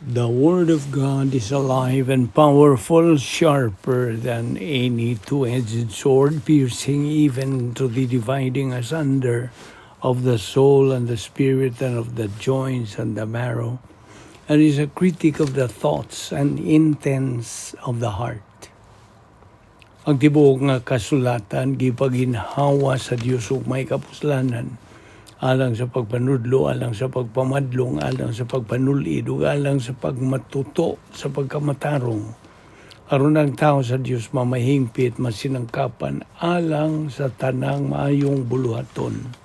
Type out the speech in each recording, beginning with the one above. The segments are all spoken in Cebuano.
The Word of God is alive and powerful, sharper than any two-edged sword, piercing even to the dividing asunder of the soul and the spirit and of the joints and the marrow, and is a critic of the thoughts and intents of the heart. Ang tibuok nga kasulatan gipaginhawa sa Dios ug may kapuslanan alang sa pagpanudlo, alang sa pagpamadlong, alang sa pagpanulid, ug alang sa pagmatuto sa pagkamatarong. Aron ang tao sa Dios mamahingpit, masinangkapan alang sa tanang maayong buluhaton.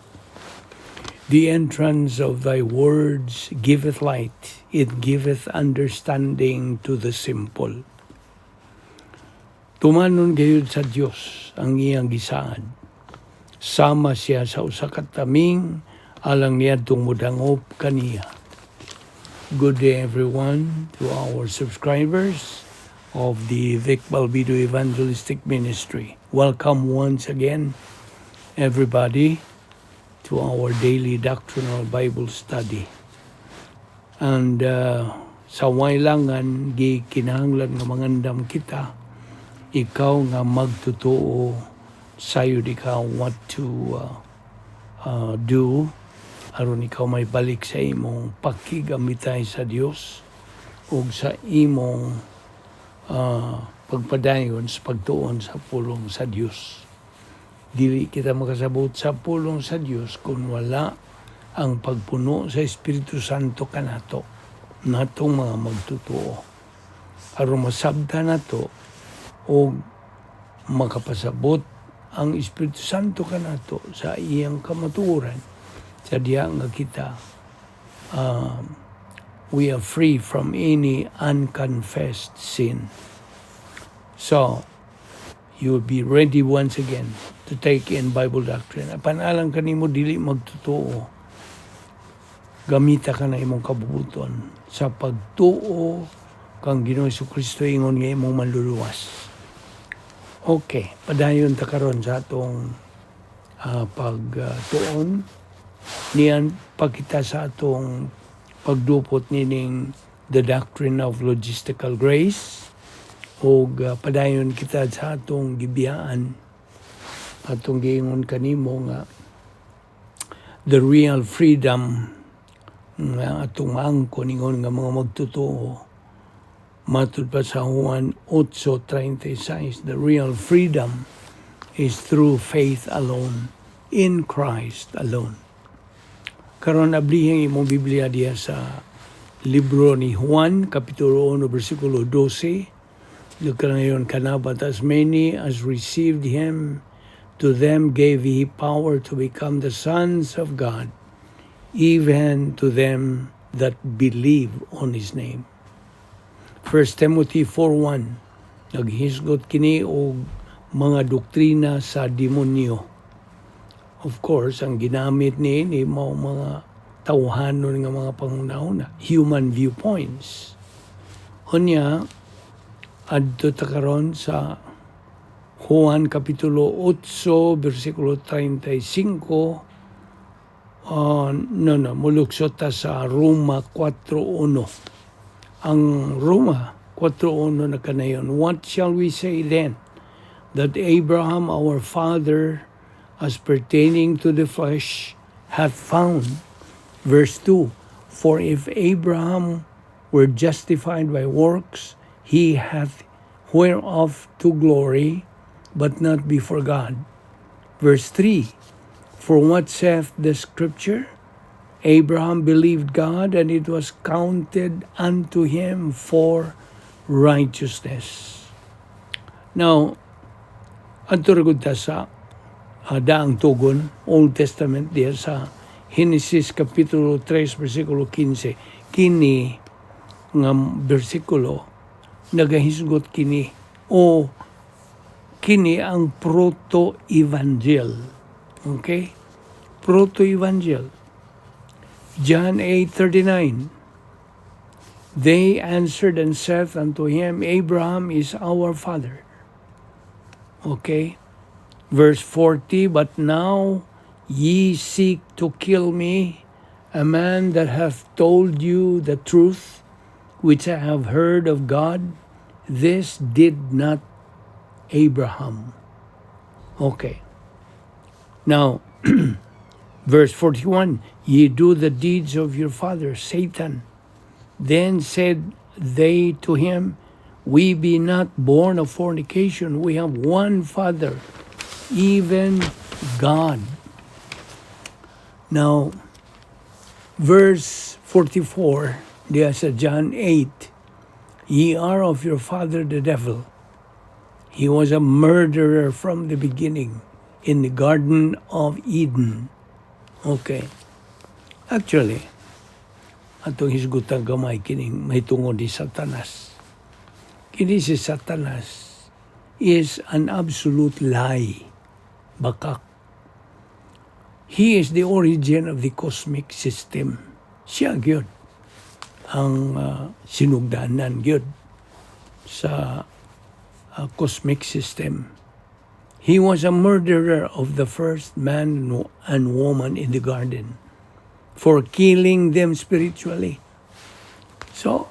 The entrance of thy words giveth light, it giveth understanding to the simple. Tumanon gayud sa Dios ang iyang gisaad. Sama siya sa usa ka taming alang niadtong mudangop kaniya. Good day, everyone, to our subscribers of the Vic Balbido Evangelistic Ministry. Welcome once again, everybody, to our daily doctrinal Bible study. And sa wailangan gikinahanglan nga mangandam kita, ikaw nga magtutuo, sayod ikaw what to do aron ikaw may balik sa imong pakigamitay sa Dios ug sa imong pagpadayon sa pagtuon sa pulong sa Dios. Dili kita makasabot sa pulong sa Dios kung wala ang pagpuno sa Espiritu Santo kanato, natong mga magtutuo. Aron masabta nato og makapasabot ang Espiritu Santo kanato sa iyang kamatuoran sa diha nga kita we are free from any unconfessed sin. So, you will be ready once again to take in Bible doctrine. Apan alang kanimo dili magtotoo, gamita ka na imong kabubuton sa pagtuo kang Ginoong Kristo ingon nga imong manluluwas. Okay, padayon ta karon sa atong pagtuon niyan pagkita sa atong pagdupot nining the doctrine of logistical grace ug padayon kita sa atong gibiyaan, atong giingon kanimo nga the real freedom nga atong maangkon ingon nga mga magtotoo matud pa sa Juan 8:36, the real freedom is through faith alone, in Christ alone. Karon ablihin imong Biblia diya sa libro ni Juan, Kapitulo 1, versikulo 12. Nagkanayon kana, "But as many as received him, to them gave he power to become the sons of God, even to them that believe on his name." 1 Timothy 4:1, naghisgot kini og mga doktrina sa demonyo. Of course, ang ginamit ni mao mga tawhanon nga mga panghuna-huna, human viewpoints. Unya, adto ta karon sa Juan Kapitulo 8 versikulo 35. No, muluksot ta sa Roma 4:1. Ang Roma 4:1 na kanayon, "What shall we say then? That Abraham our father, as pertaining to the flesh, hath found." Verse 2, "For if Abraham were justified by works, he hath whereof to glory, but not before God." Verse 3, "For what saith the scripture? Abraham believed God, and it was counted unto him for righteousness." Now, adto ra gud ta sa daang tugon, Old Testament, diya sa Genesis Kapitulo 3, versikulo 15. Kini nga bersikulo nagahisgot kini o kini ang proto-evangel. Okay? Proto-evangel. John 8:39. "They answered and said unto him, 'Abraham is our father.'" Okay? Verse 40, "But now ye seek to kill me, a man that hath told you the truth, which I have heard of God, this did not Abraham. Okay. Now, verse 41, "Ye do the deeds of your father, Satan." Then said they to him, "We be not born of fornication, we have one Father, even God." Now, verse 44, diya sa John 8, "Ye are of your father the devil. He was a murderer from the beginning in the Garden of Eden." Okay. Actually, atong hisgutan gamay kining mahitungod ni Satanas. Kini si Satanas is an absolute lie. Bakak. He is the origin of the cosmic system. Siya gyud ang sinugdanan gyud sa cosmic system. He was a murderer of the first man and woman in the garden for killing them spiritually. So,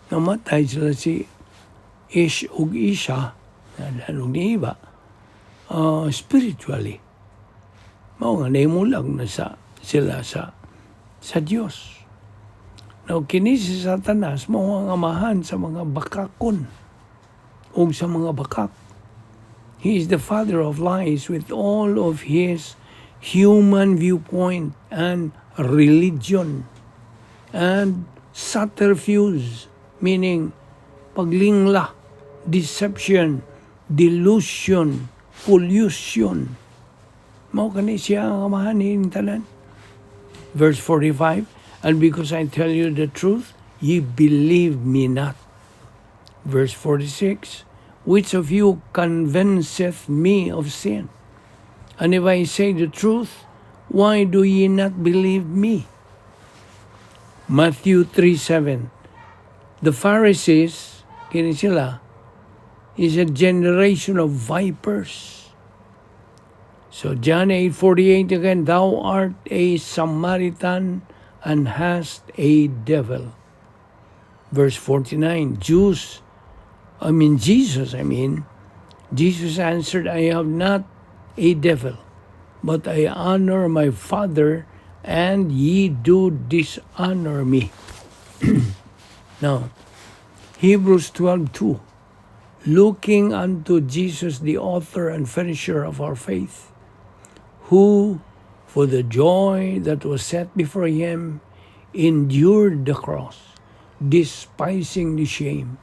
namatay sila si Ish ug Isha, og ni Eva, spiritually. Mao nga nahimulag na sa sila sa Dios. Now, kini si Satanas mao ang amahan sa mga bakakon ug sa mga bakak. He is the father of lies with all of his human viewpoint and religion and subterfuge, meaning paglingla, deception, delusion, pollution. Mao kani siya ang amahan nining tanan. Verse 45, "And because I tell you the truth, ye believe me not." Verse 46, "Which of you convinceth me of sin? And if I say the truth, why do ye not believe me?" Matthew 3:7. The Pharisees, kini sila, is a generation of vipers. So John 8:48 again, "Thou art a Samaritan and hast a devil." Verse 49, Jews, I mean Jesus, I mean, Jesus answered, "I have not a devil, but I honor my Father, and ye do dishonor me." Now, Hebrews 12:2, "Looking unto Jesus, the author and finisher of our faith, who for the joy that was set before him endured the cross, despising the shame,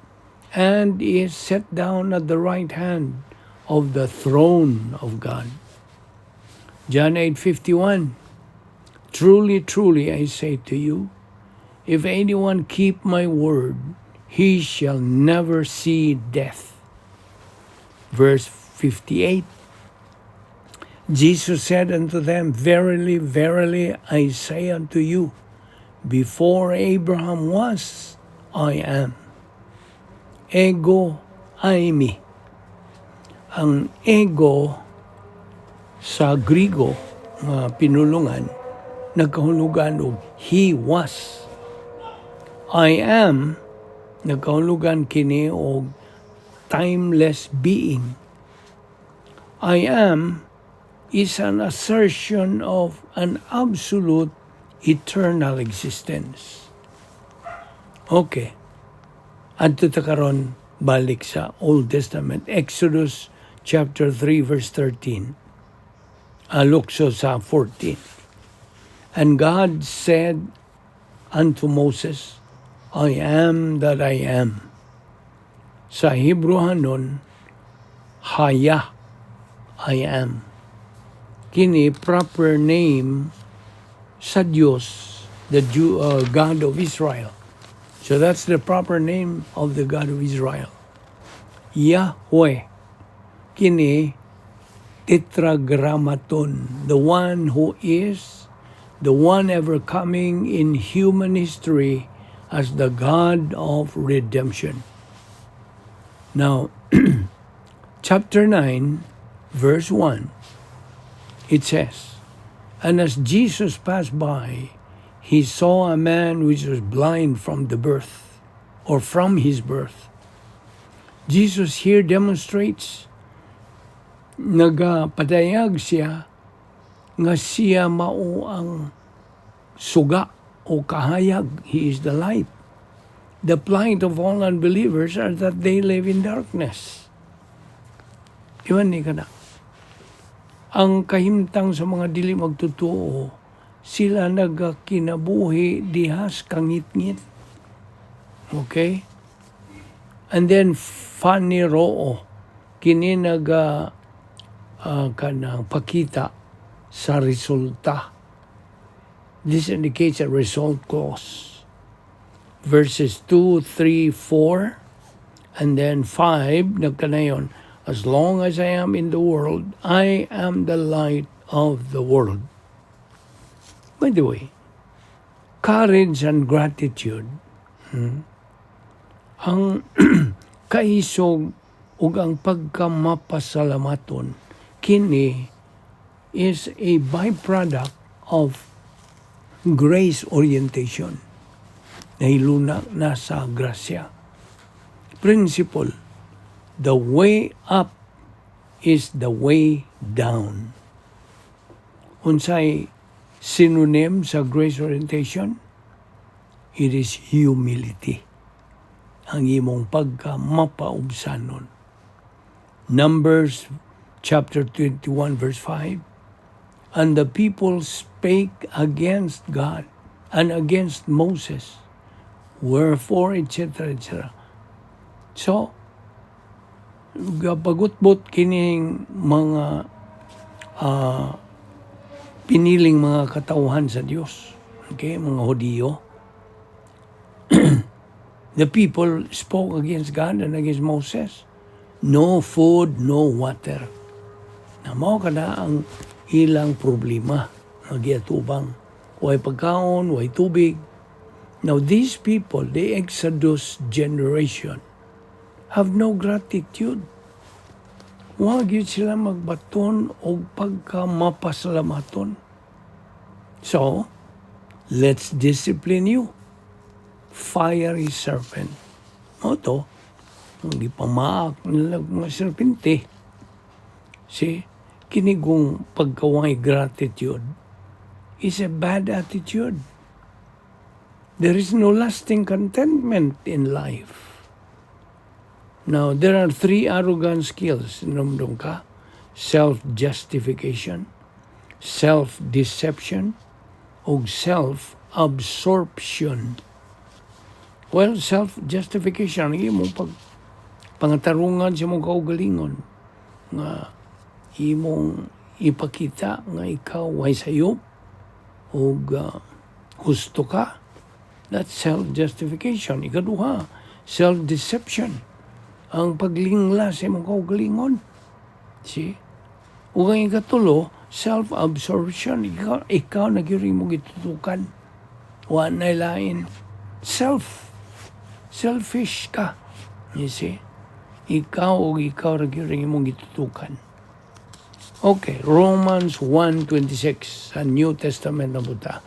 and is set down at the right hand of the throne of God." John 8:51, "Truly, truly, I say to you, if anyone keep my word, he shall never see death." Verse 58, Jesus said unto them, "Verily, verily, I say unto you, before Abraham was, I am." Ego eimi. Ang ego sa Grigo nga pinulungan nagkahulugan og he was. I am, nagkahulugan kini og timeless being. I am is an assertion of an absolute eternal existence. Okay. Adto ta karon balik sa Old Testament, Exodus chapter 3 verse 13. Lukso sa 14. "And God said unto Moses, I am that I am." Sa Hebrew, Haya, I am. Kini proper name sa Dios, the Jew, God of Israel. So that's the proper name of the God of Israel. Yahweh. Kini tetragrammaton, the one who is, the one ever coming in human history as the God of redemption. Now, chapter 9, verse 1, it says, "And as Jesus passed by, he saw a man which was blind from the birth." or from his birth. Jesus here demonstrates, nagapadayag siya nga siya mao ang suga o kahayag. He is the light. The plight of all unbelievers are that they live in darkness. Iwan ni kana. Ang kahimtang sa mga dili magtotoo, sila nagakinabuhi dihas kangitngit. Okay? And then phaneroo, kini naga kanang pakita sa resulta. This indicates a result clause. Verses 2, 3, 4, and then 5, nagkanayon, "As long as I am in the world, I am the light of the world." By the way, courage and gratitude, ang kaisog ug ang pagkamapasalamaton, kini is a byproduct of grace orientation. Nahiluna na sa grasya. Principle, the way up is the way down. Unsay synonym sa grace orientation? It is humility. Ang imong pagka mapaubsanon. Numbers chapter 21 verse 5. "And the people spake against God and against Moses. Wherefore," etc., etc. So, gapagutbot kining mga piniling mga katawhan sa Dios. Okay, mga Hudiyo. The people spoke against God and against Moses. No food, no water. Na mao kada ang ilang problema magiatubang. Way pagkaon, way tubig. Now these people, the Exodus generation, have no gratitude. Wa gyud sila magbaton og pagka mapasalamaton. "So, let's discipline you. Fiery serpent." Mao to, ang gipamaak nila mga serpente. See, kinigong pagkaway gratitude is a bad attitude. There is no lasting contentment in life. Now, there are three arrogant skills. Numdum ka? Self-justification, self-deception, o self-absorption. Well, self-justification, ang imong pag pangatarungan sa imong kaugalingon nga imong ipakita nga ikaw way sayop ug husto ka. That's self-justification. Ikaduha, self-deception. Ang paglingla sa imong kaugalingon. See? Ug ang ikatulo, self-absorption. Ikaw na gyud imong gitutukan. Wa na lain. Self. Selfish ka. You see? Ikaw o ikaw ra gyud ang imong gitutukan. Okay, Romans 1:26 sa New Testament na buta.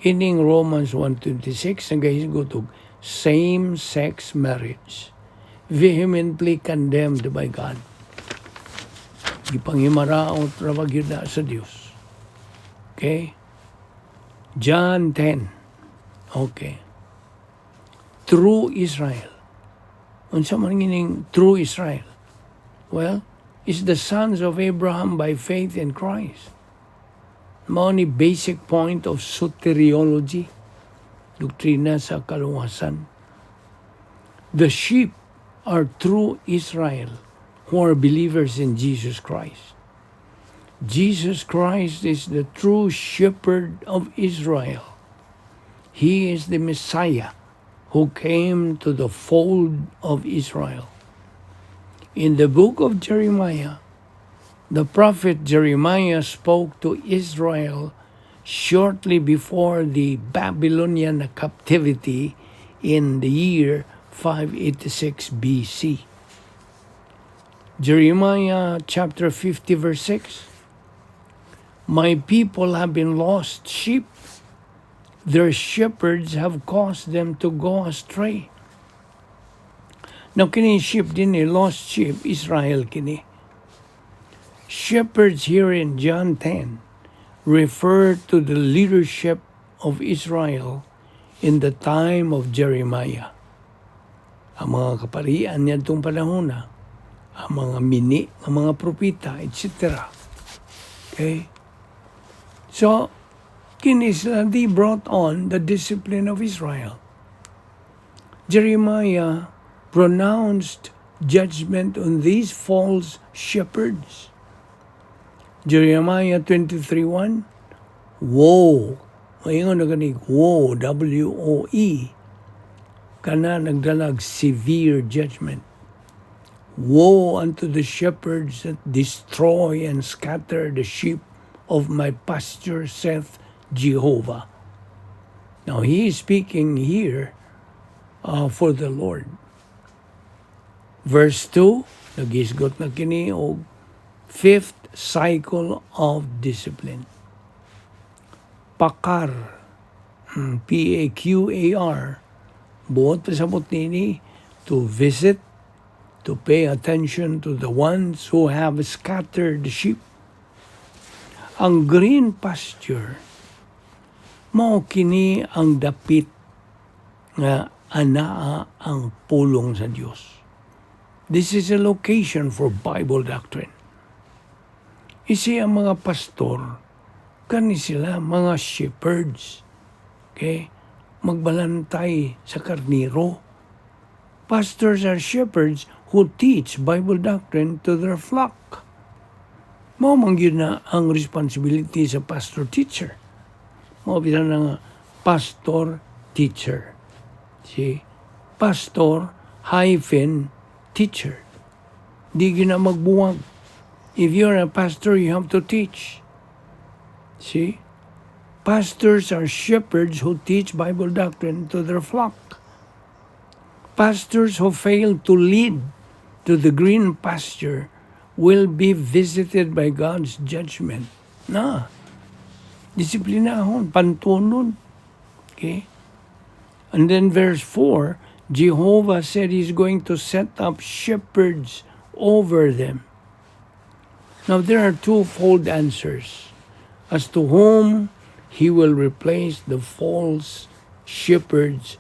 Kining Romans 1:26 nagahisgot og same-sex marriage vehemently condemned by God. Gipanghimaraot ra ba gyud na sa Dios. Okay? John 10. Okay. True Israel. Unsa man kining true Israel? Well, is the sons of Abraham by faith in Christ. Mao ni basic point of soteriology, doktrina sa kaluwasan. The sheep are true Israel who are believers in Jesus Christ. Jesus Christ is the true shepherd of Israel. He is the Messiah who came to the fold of Israel. In the book of Jeremiah, the prophet Jeremiah spoke to Israel shortly before the Babylonian captivity in the year 586 BC. Jeremiah chapter 50 verse 6. "My people have been lost sheep. Their shepherds have caused them to go astray. Now, kini sheep din, lost sheep, Israel kini. Shepherds here in John 10 refer to the leadership of Israel in the time of Jeremiah. Ang mga kaparian niadtong panahon na, ang mga mini, ang mga propeta, etc. Okay? So, kini sila, they brought on the discipline of Israel. Jeremiah pronounced judgment on these false shepherds. Jeremiah 23:1. Woe! Maingon na gani, woe, W-O-E, kana nagdalag severe judgment. "Woe unto the shepherds that destroy and scatter the sheep of my pasture, saith Jehovah." Now he is speaking here for the Lord. Verse 2, nagisgot na kini og fifth cycle of discipline. Pakar, Paqar, buot pasabot nini to visit, to pay attention to the ones who have scattered the sheep. Ang green pasture, mao kini ang dapit nga anaa ang pulong sa Dios. This is a location for Bible doctrine. Isi ang mga pastor, kani sila mga shepherds. Okay? Magbalantay sa karniro. Pastors are shepherds who teach Bible doctrine to their flock. Mao man gyud na ang responsibility sa pastor teacher. Mao bisan na nga pastor teacher. See? Pastor hyphen teacher. Di gyud na magbuwag. If you're a pastor, you have to teach. See? Pastors are shepherds who teach Bible doctrine to their flock. Pastors who fail to lead to the green pasture will be visited by God's judgment. Na, disiplinahon, pantunon. Okay? And then verse 4, Jehovah said he's going to set up shepherds over them. Now there are twofold answers as to whom he will replace the false shepherds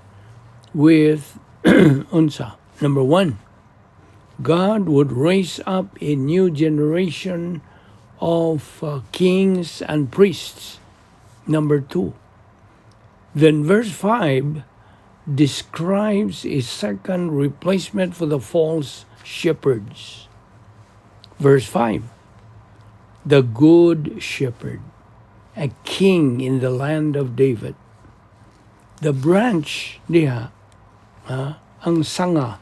with, unsa. Number one, God would raise up a new generation of kings and priests. Number two, then verse 5 describes a second replacement for the false shepherds. Verse 5: The good shepherd, a king in the land of David. The branch diha, ang sanga,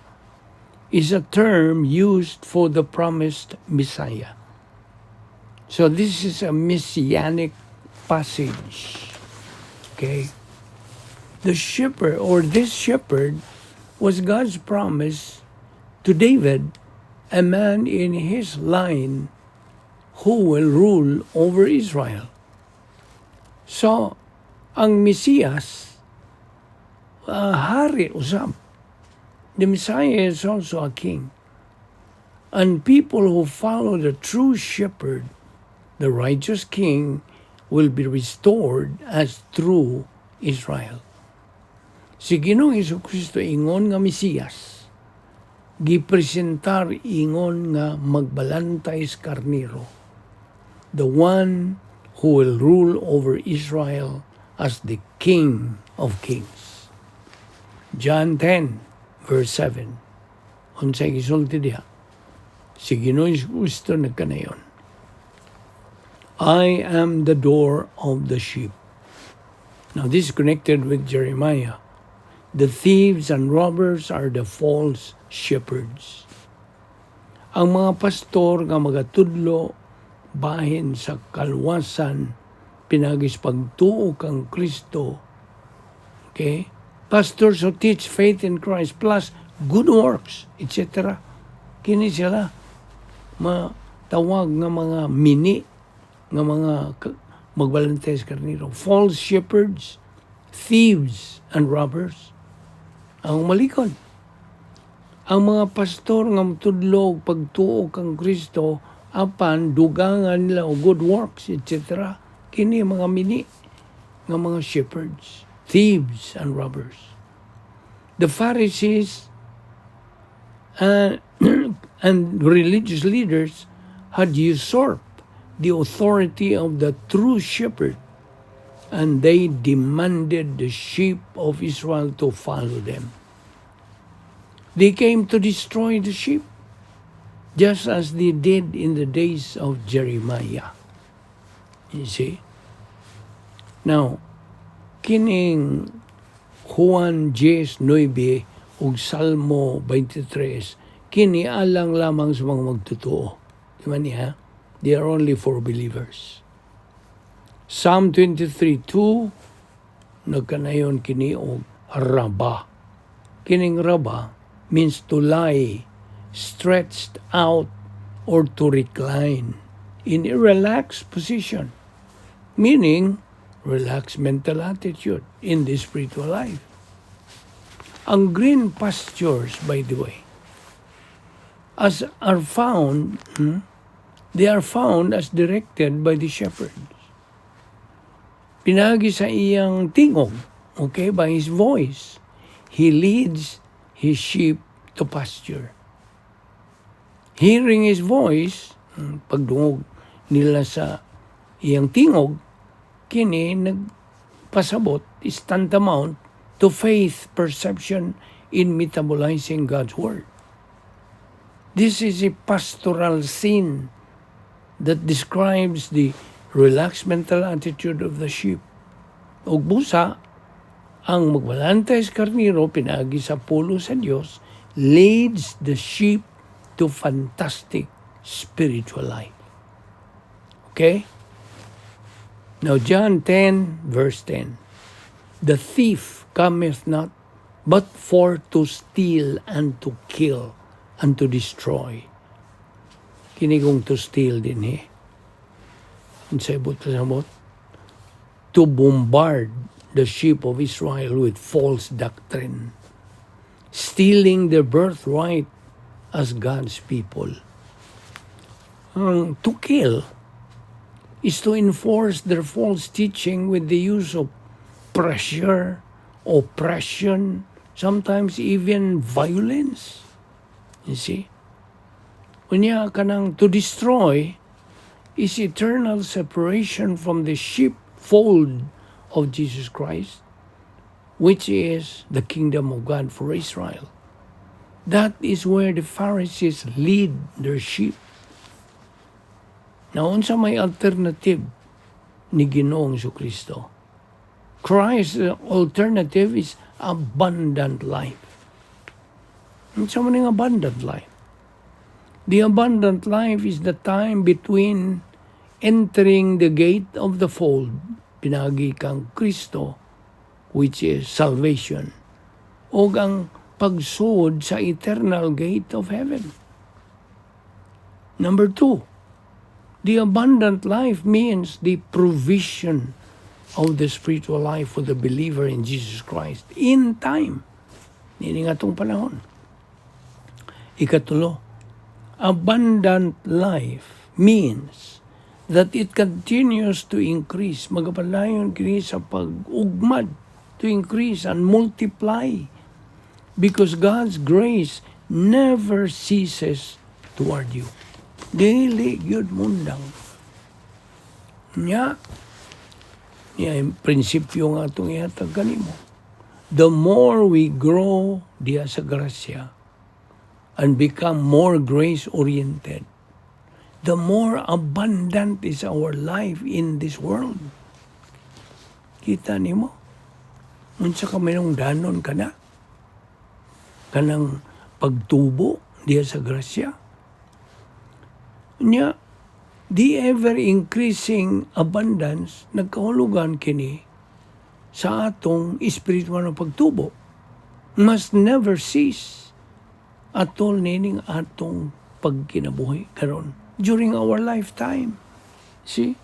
is a term used for the promised Messiah. So this is a messianic passage. Okay? The shepherd, or this shepherd, was God's promise to David, a man in his line who will rule over Israel. So, ang Mesiyas, hari usab. The Messiah is also a king. And people who follow the true shepherd, the righteous king, will be restored as true Israel. Si Ginoong Kristo ingon nga Mesiyas, gipresentar ingon nga magbalantay sa karniro, the one who will rule over Israel as the King of Kings. John 10, verse 7. Unsay gisulti diha? Si Ginoong Kristo nagkanayon, "I am the door of the sheep." Now this is connected with Jeremiah. The thieves and robbers are the false shepherds. Ang mga pastor nga magatudlo bahin sa kalwasan pinaagi sa pagtuo kang Kristo. Okay? Pastors who teach faith in Christ plus good works, etc. Kini sila matawag nga mga mini nga mga magbalantay sa karniro. False shepherds Thieves and robbers. Ang malikon. Ang mga pastor nga motudlo og pagtuo kang Kristo apan dugangan nila og good works, etc. Kini mga mini nga mga shepherds, thieves and robbers. The Pharisees and religious leaders had usurped the authority of the true shepherd, and they demanded the sheep of Israel to follow them. They came to destroy the sheep, just as they did in the days of Jeremiah. You see? Now, kining Juan 10:9 ug Salmo 23, kini alang lamang sa mga magtotoo. Di ba niya? They are only for believers. Psalm 23:2, nagkanayon kini og raba. Kining raba means to lie stretched out or to recline in a relaxed position, meaning relaxed mental attitude in the spiritual life. Ang green pastures, by the way, as are found, they are found as directed by the shepherds. Pinaagi sa iyang tingog, okay, by his voice, he leads his sheep to pasture. Hearing his voice, pagdungog nila sa iyang tingog, kini nagpasabot is tantamount to faith perception in metabolizing God's word. This is a pastoral scene that describes the relaxed mental attitude of the sheep. Ug busa, ang magbalantay sa karniro pinaagi sa pulong sa Dios leads the sheep to fantastic spiritual life. Okay? Now John 10 verse 10. "The thief cometh not but for to steal and to kill and to destroy." Kini kung to steal dinhi. Unsay buot pasabot? To bombard the sheep of Israel with false doctrine, stealing their birthright as God's people. Ang to kill is to enforce their false teaching with the use of pressure, oppression, sometimes even violence. You see? Unya kanang to destroy is eternal separation from the sheepfold of Jesus Christ, which is the kingdom of God for Israel. That is where the Pharisees lead their sheep. Now, unsa may alternative ni Ginoong Kristo? Christ's alternative is abundant life. Unsa man ang abundant life? The abundant life is the time between entering the gate of the fold, pinaagi kang Kristo, which is salvation, o ang pagsuod sa eternal gate of heaven. Number two, the abundant life means the provision of the spiritual life for the believer in Jesus Christ in time. Niini nga atong panahon. Ikatulo, abundant life means that it continues to increase. Magapadayon kini sa pag-ugmad, to increase and multiply. Because God's grace never ceases toward you. Dili gyud mundang. Nya, niya yung prinsipyo nga itong ihatag kanimo. The more we grow diya sa grasya and become more grace-oriented, the more abundant is our life in this world. Kita nimo? Unsa ka danon ka na? Kanang pagtubo diya sa grasya. Nya, the ever-increasing abundance nagkahulugan kini sa atong espiritual na pagtubo must never cease atol nining atong pagkinabuhi karon during our lifetime. See?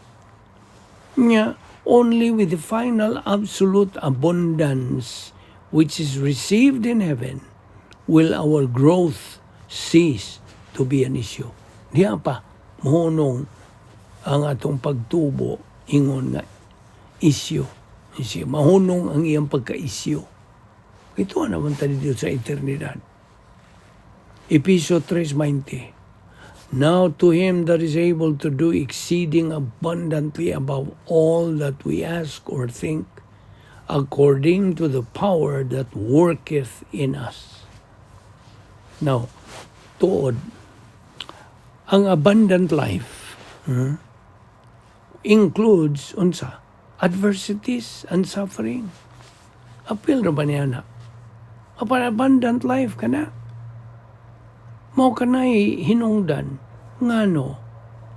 Nya, Only with the final absolute abundance which is received in heaven will our growth cease to be an issue. Diha pa, mohunong ang atong pagtubo ingon nga issue. Issue. Mahunong ang iyang pagka-issue. Ito naman tayo dito sa eternidad. Episo 3:20. Now to him that is able to do exceeding abundantly above all that we ask or think, according to the power that worketh in us. Now, tuod, ang abundant life includes unsa? Adversities and suffering. Apil ra ba niya na? Apan abundant life kana. Mao kanay hinungdan ngano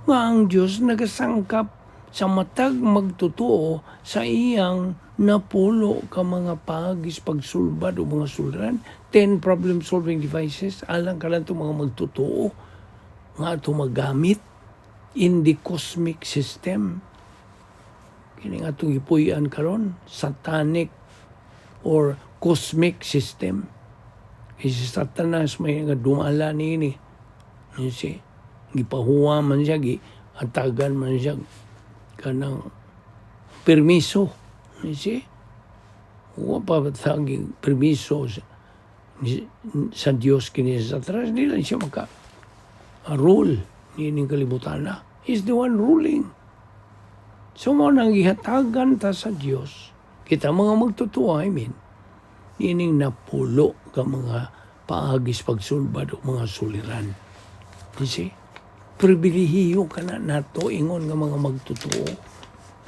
nga ang Dios nagasangkap sa matag magtotoo sa iyang 10 ka mga paagis pagsulbad o mga sulran, 10 problem solving devices alang kanato mga magtotoo nga ato magamit in the cosmic system. Kini nga atong gipuy-an karon, satanic or cosmic system. Kay si Satanas may nga dumala niini. You see? Gipahuwa man siya, giatagan man siya kanang permiso. You see? Wa pa sa permiso sa Dios kini sa Satanas, di lang siya maka rule niining kalibutan na. He's the one ruling. So mao nang gihatagan ta sa Dios. Kita mga magtotoo, I mean, niining 10 ka mga paagis pagsulbad o mga suliran. You see? Pribilehiyo kana nato ingon nga mga magtotoo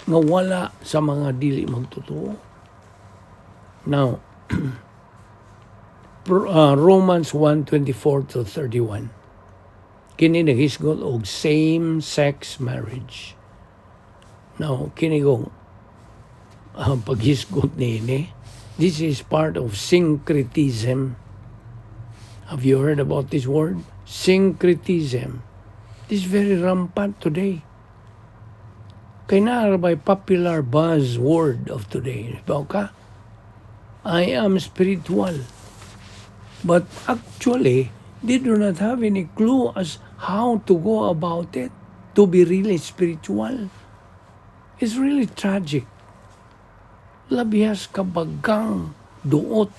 nga wala sa mga dili magtotoo. Now, Romans 1:24 to 31. Kini naghisgot og same-sex marriage. Now, kini kong paghisgot niini, this is part of syncretism. Have you heard about this word? Syncretism. This is very rampant today. Kay naa by popular buzzword of today. Ba ka? I am spiritual. But actually, they do not have any clue as how to go about it to be really spiritual. It's really tragic. Labihas kabagang duot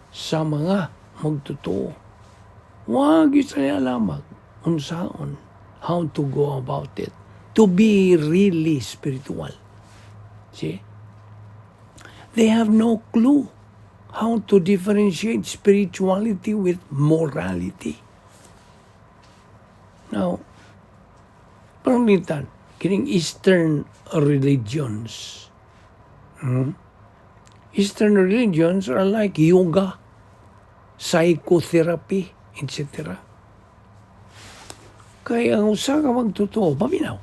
sa mga magtotoo. Wa gyud sila alamag unsaon how to go about it to be really spiritual. See? They have no clue how to differentiate spirituality with morality. Now, pananglitan, kining Eastern religions. Eastern religions are like yoga, psychotherapy, etc. Kaya ang usa ka magtotoo, paminaw,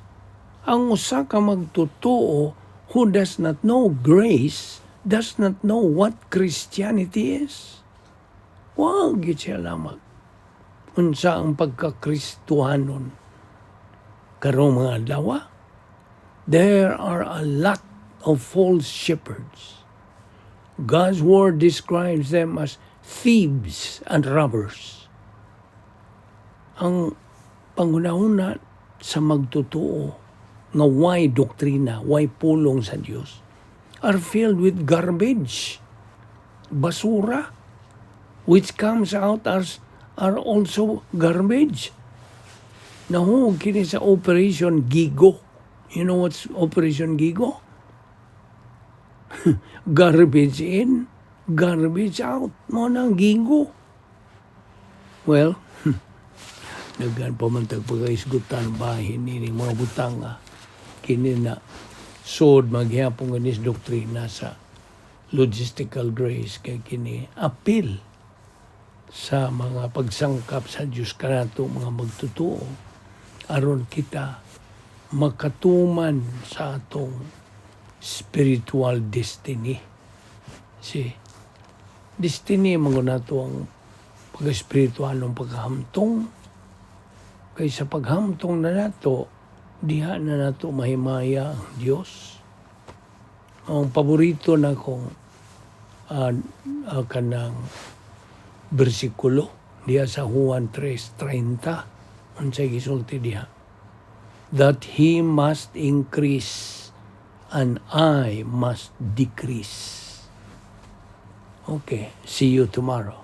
ang usa ka magtotoo who does not know grace does not know what Christianity is. Wa gyud siya lamag unsa ang pagkakristuhanon. Karong mga adlaw, there are a lot of false shepherds. God's word describes them as thieves and robbers. Ang panghunahuna sa magtotoo nga way doktrina, way pulong sa Dios, are filled with garbage, basura, which comes out as are also garbage. Nahug kini sa Operation Gigo. You know what's Operation Gigo? Garbage in, garbage out. Mao nang Gigo. Well, daghan pa man tag pagkaisgutan bahin ini mga butang nga kini na sod maghihapon nga nis doktrina sa logistical grace kay kini apil sa mga pagsangkap sa Dios kanato mga magtotoo aron kita makatuman sa atong spiritual destiny. Si destiny man gud nato ang pag-espiritual ng paghamtong. Kay sa paghamtong na nato, diha na nato mahimaya ang Dios. Ang paborito na kong kanang bersikulo diha sa Juan 3:30. Unsay gisulti diha? "That he must increase and I must decrease." Okay, see you tomorrow.